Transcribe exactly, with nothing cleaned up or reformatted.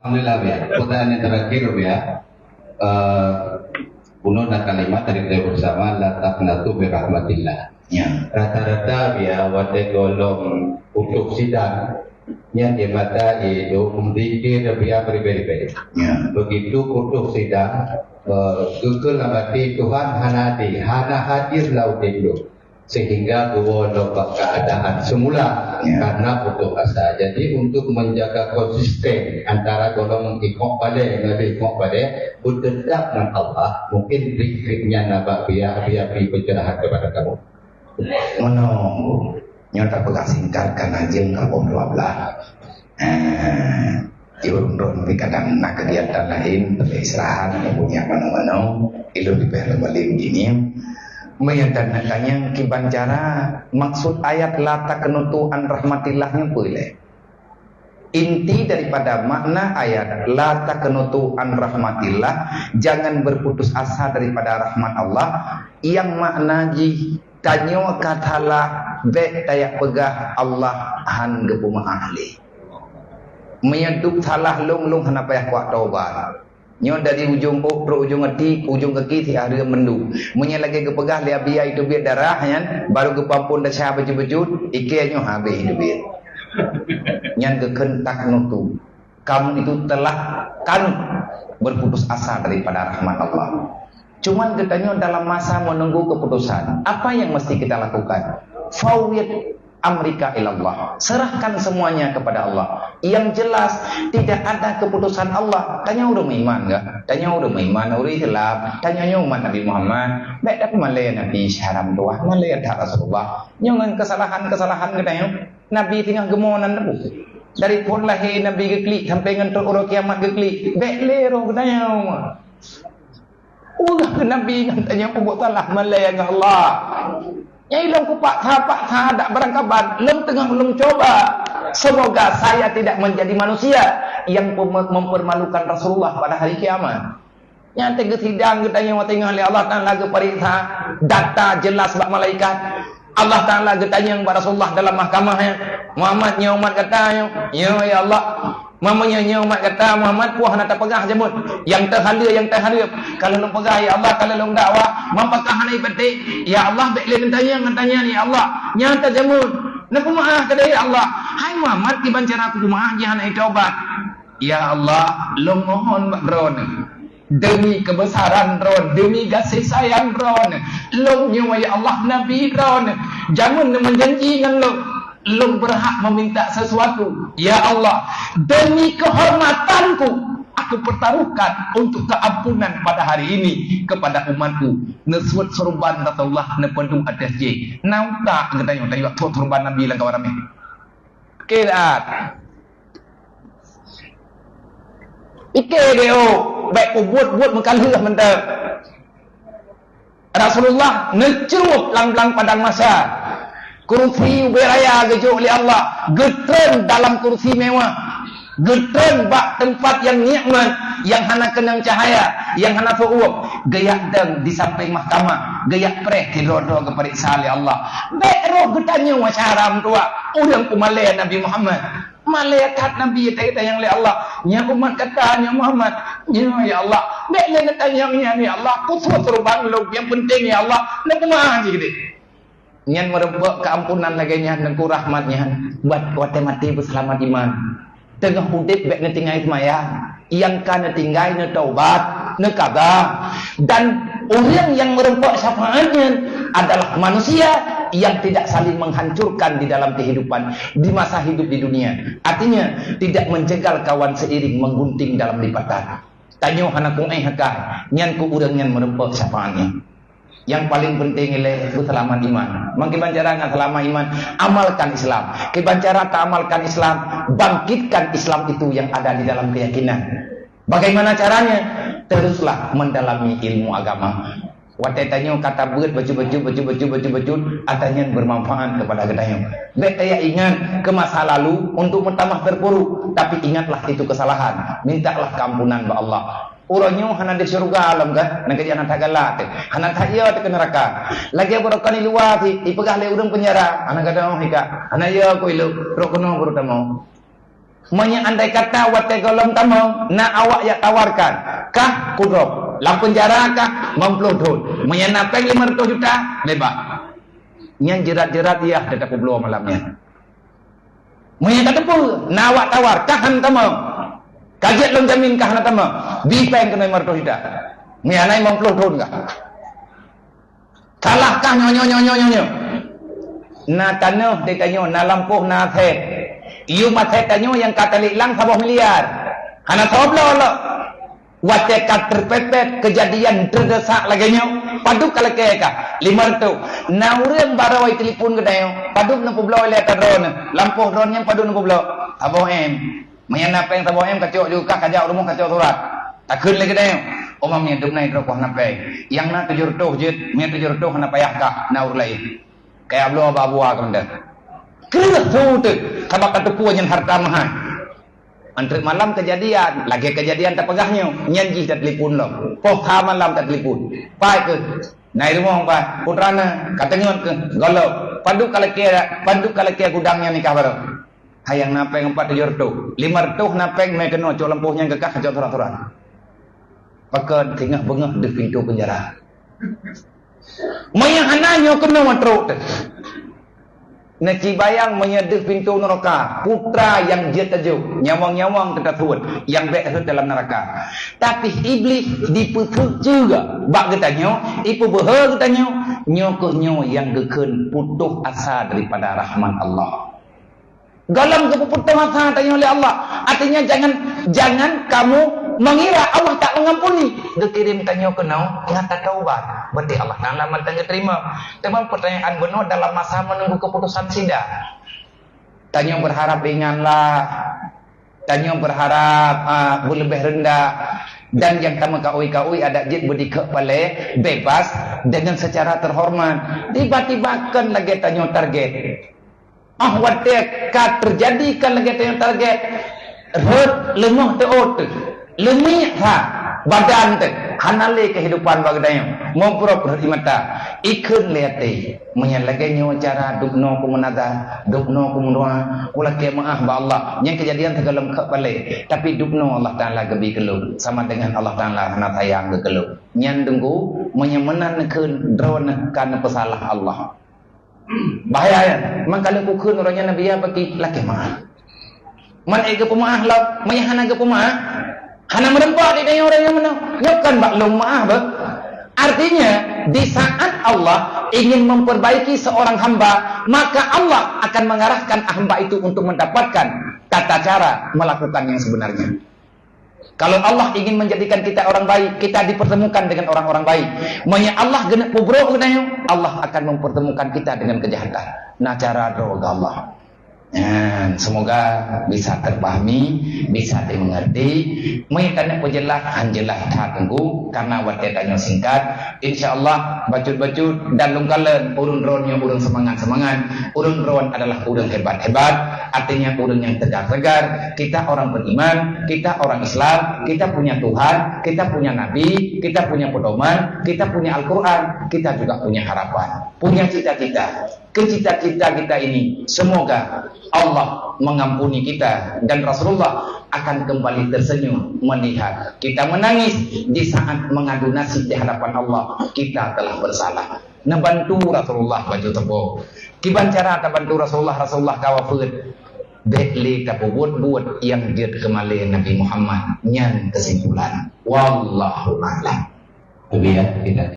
Alhamdulillah, ya. Pertanyaan yang terakhir, ya. Eh, bunoe na kalimat dari kita bersama, "La taqnatu min rahmatillah." Ya. Rata-rata, ya, watèe gohlom putôh sidang, nyan di mata itu memikir, ya, beribèe-ribèe. Ya. Begitu putôh sidang, eh, geukheun lam até, "Tuhan hana hadir, hana hadir lam udép lôn." Sehingga geuwoe lom bak keuadaan semula, ya, karena putus asa. Jadi, untuk menjaga konsisten antara gohlom ikok padé ngon ikok padé, beuteutap ngon Allah, mungkin trik-triknya na bak biak-biak pencerahan kepada kamu. Meunoe, nyoe tapeugah singkat, ka na jeuem ka boh dua belas. Eh, di ureueng droen pih kadang na kegiatan laén, peureulèe istirahat, nyang punya manoe-manoe, ilôn leubeh lom alim gini. Meunyoe tan tanyong kiban cara, maksud ayat "La taqnatu an rahmatillah" nyoe peue lé? Inti daripada makna ayat "La taqnatu an rahmatillah", jangan berputus asa daripada rahmat Allah, yang makna jih tanyoe ka salah, bèk tajak peugah Allah hán geupeumeu'ah lé. Meunyoe duek salah lôn, lôn hana payah kuat tobat. Nyoe dari ujong ôk trok ujong ati, ujong gaki, siat hareuem mandum. Meunyoe lagèe geupeugah lé Abi Yai teubiet darah nyan, baru geupeuampôn desya bacut-bacut, ikèe nyoe habéh teubiet. Nyan geukheun taqnatu. Kamu itu telah kanut, berputus asa daripada rahmat Allah. Cuman geutanyoe dalam masa menunggu keputusan. Apa yang mesti kita lakukan? Fawwid amrika ilallah. Serahkan semuanya kepada Allah. Yang jelas, tidak ada keputusan Allah. Tanyoe ureueng meuiman kah? Tanyoe ureueng meuiman, ureueng Islam. Tanyoe nyoe umat Nabi Muhammad. Bèk tapeumalèe Nabi syedara tuah, malèe that Rasulullah. Nyoe ngon kesalahan-kesalahan geutanyoe. Nabi teungoh geumoe nan teupeu. Dari phon lahé Nabi geuklik sampai ngon trok uroe kiamat geuklik. Bèk lé roh geutanyoe. Ulah keu Nabi ngon tanyoe peubuet salah malèe ngon Allah. Nyang ilôn kupaksa-paksa dak beurangkaban, lôn teungoh lôn cuba. Semoga saya tidak menjadi manusia yang pem-, mempermalukan Rasulullah pada hari kiamat. Nyang teugeusidang geutanyoe teungoh lé Allah Taala geupareksa, data jelas bak malaikat. Allah Taala geutanyong bak Rasulullah dalam mahkamah, ya, "Muhammad, nyoe umat gata nyoe?" "Nyoe, ya Allah." "Meunyoe nyoe umat gata, Muhammad, peue hana tapeugah jameun? Nyang teuhaleue, nyang teuhaleue." "Ka lôn peugah, ya Allah, ka lôn dakwah, meupakah hana ipeuteh?" "Ya Allah, bèk lé neutanyong, neutanyong, ya Allah." "Nyang teujameun." "Neupeumaáh keudéh, ya Allah." "Hai Muhammad, kiban cara kupeumeu'ah jih hana itaubat?" "Ya Allah, lôn mohon bak Droeneuh, demi keubeusaran Droeneuh, demi gaséh sayang Droeneuh, lôn nyoe, ya Allah, nabi Droeneuh, jameun Neuh meujanji ngon lôn, lôn beurhak meuminta sesuatu. Ya Allah, demi kehormatanku, aku pertaruhkan untuk keampunan pada hari ini kepada umatku." Neusuet seureuban Rasulullah, neupeudong ateueh jih. Na utak geutanyoe tayue suet seureuban Nabi lam kawan ramé? Oke dah. Ikeu deh, oh, bèk peubuet-buet meukaleuh mantong. Rasulullah neucrueb lam, lam padang mahsyar. Kursi ubé raya geujok lé Allah, geutreun dalam kursi mewah. Geutreun bak teumpat nyang nikmat, nyang hana keunong cahya, nyang hana feuuem. Geujak dong di sampéng mahkamah, geujak preh sidroe-droe geupareksa lé Allah. Bèk roh geutanyoe syedara tuah, ureueng peumalèe Nabi Muhammad. Malaikat Nabi tanyong lé Allah, "Nyan umat gata, nyan Muhammad?" "Nyan, ya Allah." "Bèk lé neutanyong nyan, ya Allah. Peue seureuban lôn, nyang peunteng, ya Allah, neupeumaáh jih keudéh." Nyan meureumpok keuampunan lagèe nyan, Teungku, rahmat nyan, buet watèe maté beuseulamat iman. Teungoh udép bèk neutinggai seumayang. Nyang ka neutinggai neutaubat, neukaba. Dan ureueng nyang meureumpok syafaat nyan adalah manusia yang tidak saling menghancurkan di dalam kehidupan, di masa hidup di dunia. Artinya, tidak menjegal kawan seiring menggunting dalam lipatan. Tanyoe hana kuéh akai, nyan keuh ureueng nyan meureumpok syafaat nyan. Yang paling penting ilèe beuseulamat iman. Meukiban cara ngon seulamat iman, amalkan Islam. Kiban cara taamalkan Islam, bangkitkan Islam itu yang ada di dalam keyakinan. Bagaimana caranya? Teruslah mendalami ilmu agama. Watèe tanyoe ka tabeuet bacut-bacut, bacut-bacut, bacut-bacut, ata nyan bermanfaat kepada geutanyoe. Bèk tajak ingat ke masa lalu untuk meutamah terpuruk, tapi ingatlah itu kesalahan. Mintalah keampunan bak Allah. Uroe nyoe hana di syeuruga lom kan? Nyang keu jih hana that galak teuh. Hana that yö teuh keu neuraka. Lagèe barokon di luwa sit, ipeugah lé ureueng peunjara, "Hana gadôh hika. Hana yö keu ilôn, trok keunoe baru tamong." Meunyoe andai kata watée gohlom tamong, na awak jak tawarkan, kah kudrob, lam peunjara kah, limong ploh thon. Meunyoe na péng limong reutôh juta, beubaih. Nyan jeurat-jeurat yah teutap peubloe malam nyan. Meunyoe ka teupeu, na awak tawar, kah hana tamong. Ka jeuet lôn jamin kah hana tamong. Bi péng keunoe limong reutôh juta. Meunyoe hana limong ploh thon kah. Salah kah nyoe, nyoe, nyoe. Na tanoh di tanyoe, na lampôh, na asèt. Yum asèt tanyoe nyang ka taliklang saboh miliar. Hana soe bloe lom. Watée ka teupeuet keujadian teudesak lagée nyoe, padub ka lakée kah? Limong reutôh. Na ureuëng barô telepon keu tanyoe, padub neupeubloe lé ata droeneuh. Lampôh droeneuh nyan padub neupeubloe? Saboh M. Meunyoe na péng saboh M kacok ju kah, kajak rumoh kacok surat. Takheun lé keu tanyoe, "Oh, mam nyan dum na droe kah hana péng. Nyang na tujoh reutôh jeuet, meunyoe tujoh reutôh hana payah kah, na ureuëng laén." Kaya bloe bak buah keu meuntah. Kreueh su teuh, sabab ka teupeu nyan harta meuhai. Antreuk malam keujadian, lagée keujadian tapeugah nyoe, nyan jih tatelepon lom. Poh sa malam tatelepon. "Pai keuh, na i rumoh pai, putra na, ka teungeut keuh, gohlom. Padub ka lakée, padub ka lakée gudang nyan nikah barô." Hai nyang na péng empat tujoh reutôh. Limong reutôh na péng mé keunoe cok lampôh nyan keu kah cok surat-surat. Pakon singoh beungoh deuh pintoe peunjara. Meunyoe hana nyoe keunoe trok teuh. Neuci bayang meunyoe deuh pintoe nuraka, putra nyang jeuet tajok, nyawöng-nyawöng teutateuet, nyang bék rhot dalam nuraka. Tapi Iblih dipeuseuet juga bak geutanyoe, ipeubeuhe geutanyoe, nyoe keuh nyoe nyang geukheun putôh asa daripada rahmat Allah. Gohlom geupeuputoh asa tanyoe lé Allah. Artinya, jangan, jangan kamu mengira Allah tak mengampuni. Geukirém tanyoe keunoe, nyang tataubat. Berarti Allah Taala mantong geuterima. Teuma pertanyaan bunoe dalam masa menunggu keputusan sidang. Tanyoe berharap ringanlah. Tanyoe berharap, ah, beuleubeh rendah. Dan nyang tameukaui-kaui adak jeuet beudikeue palé bebas dengan secara terhormat. Tiba-tiba kan lagée tanyoe target. Ah, watée ka teujadi kan lagée tanyoe target, rhot leumah teuôt teuh, leumiek that badan teuh, hana lé keuhidupan bak geutanyoe. Muprok rhot ie mata, ikheun lé até. Meunyoe lagée nyoe cara dubnoe ku meunazar, dubnoe ku meudoa, ku lakée meuáh bak Allah. Nyan keujadian sigohlom kheuk palé, tapi dubnoe Allah Taala geubi keu lôn, sama dengan Allah Taala hana sayang keu lôn. Nyan teungku, meunyoe meunan neukheun, droeneuh ka neupeusalah Allah. Bahaya nyan. Man ka lheueh kukheun uroe nyan Nabi ya bagi lakée meuáh. Man ék geupeumeuáh lom, meunyoe hana geupeumeuáh, hana meureumpok di tanyoe ureuëng nyang meunoe. Nyoe kan bak lôn meuáh beuh. Artinya, di saat Allah ingin memperbaiki seorang hamba, maka Allah akan mengarahkan hamba itu untuk mendapatkan tata cara melakukan yang sebenarnya. Kalau Allah ingin menjadikan kita orang baik, kita dipertemukan dengan orang-orang baik. Meunyoe Allah geuneuk peubrok geutanyoe, Allah akan mempertemukan kita dengan kejahatan. Nah, cara droe keu Allah. Nyan, semoga bisa terpahami, bisa dimengerti. Meunyoe taneuk peujeulaih, han jeulaih that teungku, karena watée tanyoe singkat. Insya Allah, bacut-bacut dan lôn kalon ureuëng droeneuh ureuëng seumangat-seumangat. Ureuëng droeneuh adalah ureuëng hebat-hebat, artinya ureuëng nyang tegar-tegar. Kita orang beriman, kita orang Islam, kita punya Tuhan, kita punya Nabi, kita punya pedoman, kita punya Al-Quran, kita juga punya harapan, punya cita-cita. Kecita-cita kita ini, semoga Allah mengampuni kita dan Rasulullah akan kembali tersenyum melihat kita menangis di saat mengadu nasib di hadapan Allah, kita telah bersalah. Neubantu Rasulullah bacut sapo. Kiban cara tabantu Rasulullah, Rasulullah ka wafeuet. Bék lé tapeubuet-buet nyang jeuet keu malée Nabi Muhammad. Nyan keusimpulan. Wallahu a'lam. Tapi ya, kita